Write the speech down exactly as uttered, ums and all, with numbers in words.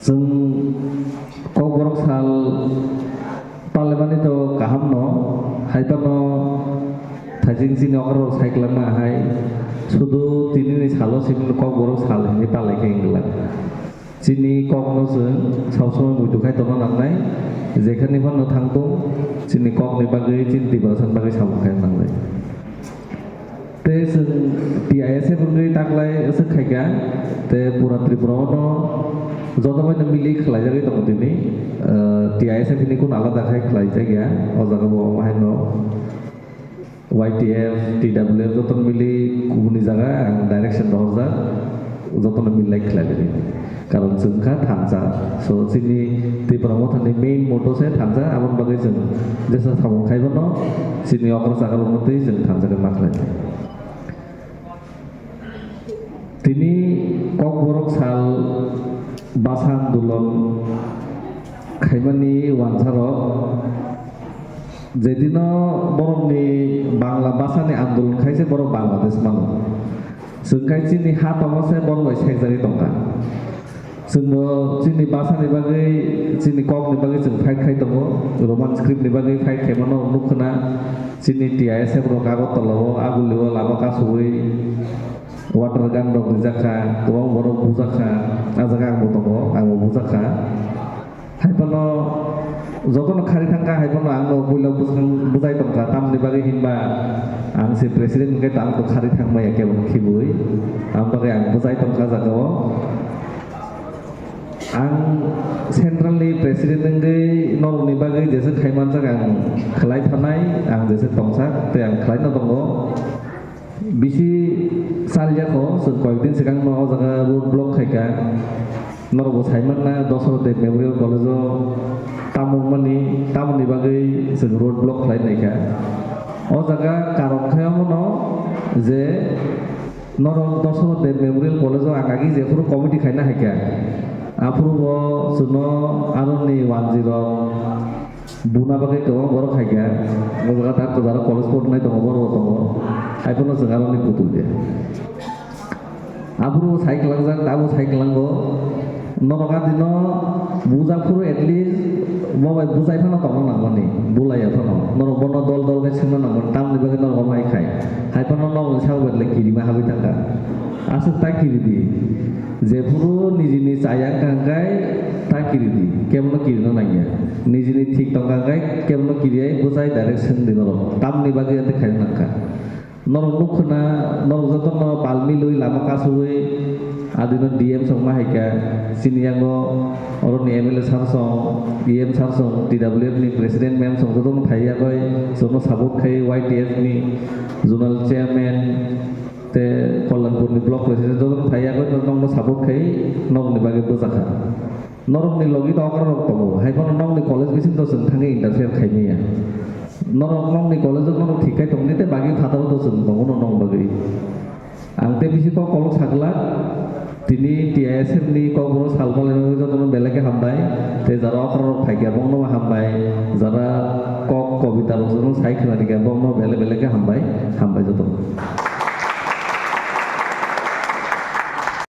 Chwng Kokborok sal palemani to kaham no, hai phano thaijing chini okra rok sai kwlangma hai, sudu tini ni salo simi Kokborok sal hinwi palai khe wng glak. Chini kok no chwng sab somoi muitu khai tongna nangnai, jekhani phano thang tong, chini kok ni bagwi, chini Tiprasa ni bagwi samung khai nangnai. Tei chwng T I S F wngwi taklai aswk khaikha, tei pura Tripura o no joto bai no mili khlaijagwi tongo tini. Ah, T I S F ni kunu alada khai khlaijakya, o jaga bo omo hai no Y T F, T W F joto no mili kubuni jaga ang direction rohorjak, joto no milai khlai laidi. Karon chwng kha thansa. So, chini Tipra Motha ni main motto se thansa, aboni bagwi chwng jesa samung khai phano chini okra chakra rok no twi chwng thansa khe ma khlai. Tini Kokborok sal basa andolon khaimani wansarok, jedino borokni Bangla basani andolon khaise borok Bangladesh mano. Chwng khai chini ha tongo se borok bai sekjagwi tongkha. Chwngbo chini basani bagwi, chini kokni bagwi chwng fight khai tongo, Roman script ni bagwi fight khaimano nukkhwna. Chini T I S F rok Agartala o, Aguli o lama kasugwi water gun rok rijak kha, kwbang borok bujak kha, ah jaga angbo tongo, angbo bujak kha. Hai phano jotono khari thangkha, hai phano ang no puila bwskang bwjai tongkha, tamni bagwi hinba ang se president hwnkhe tang to khari thangmaya kebo khibui, ang bagwi ang bwjai tongkha jagao. Ang central ni president wngwi norokni bagwi jesa khai manjak ang khlai thanai, ang jesa tongsak tei ang khlai no tongo. Bisi salyakho, chwng koyekdin swkangno o jaga road block khaikha. Norokbo saimanna Dasarath Deb Memorial College-o tamo wngmani, tamoni bagwi chwng road block khlai naikha. O jaga karon khe omono je norok Dasarath Deb Memorial College-o ang agi jephuru committee khaina haikha. Aphurubo chwngno aroni wanjwi rok buna bagwi kwbang borok hai kha, o jaga tak kwcharo college pornai tongo, borok tongo, hai phano chwng aroni putul ya. Aphuru sai kwlangjak, abo sai kwlango, norok adino bujak phuru at least bo bai bujai phano tongna nangmani, bulai ya phano, norok bono dol dol khe swngna nangmani, tamni bagwi norok omo hai khai, hai phano norokni sabo bai kirima habwi thangkha. Aswk ta kiridi, jephuru nijini chaya wngkha hwnkhe ta kiridi, kebono kirina nangya. Nijini thik tongkha hwnkhe kebono kiriyai bwchai direct swngdi norok. Tamni bagwi ante khaina nangkha. Norok nukkhwna, norok jotono pal milwi lama kasugwi adino D M songma haikha. Chini yango oroni M L A sir song, E M sir song, T W F ni president ma'am song jotono phaiya bai, jotono support khai Y T F ni zonal chairman, Tei Kalyanpurni block president jotono phaiya koi norokno support khai norokni bagwi bwchakha. Norokni logi to okra rok tongo, hai phano nokni college bisingo chwng thangwi interfere khai maya. Norok nokni college-o norok thik khai tongdi tei bagwi phataro to chwng tongo no nokni bagwi. Ang tei bisi kok kolok sakla, tini T I S F ni kokborok sal palai jotono belai khe hambai, tei jara okra rok phaikha bongno hambai, jara kok kobita rok jotono sai khwnadi kha bongno belai belai khe hambai, hambai jotono.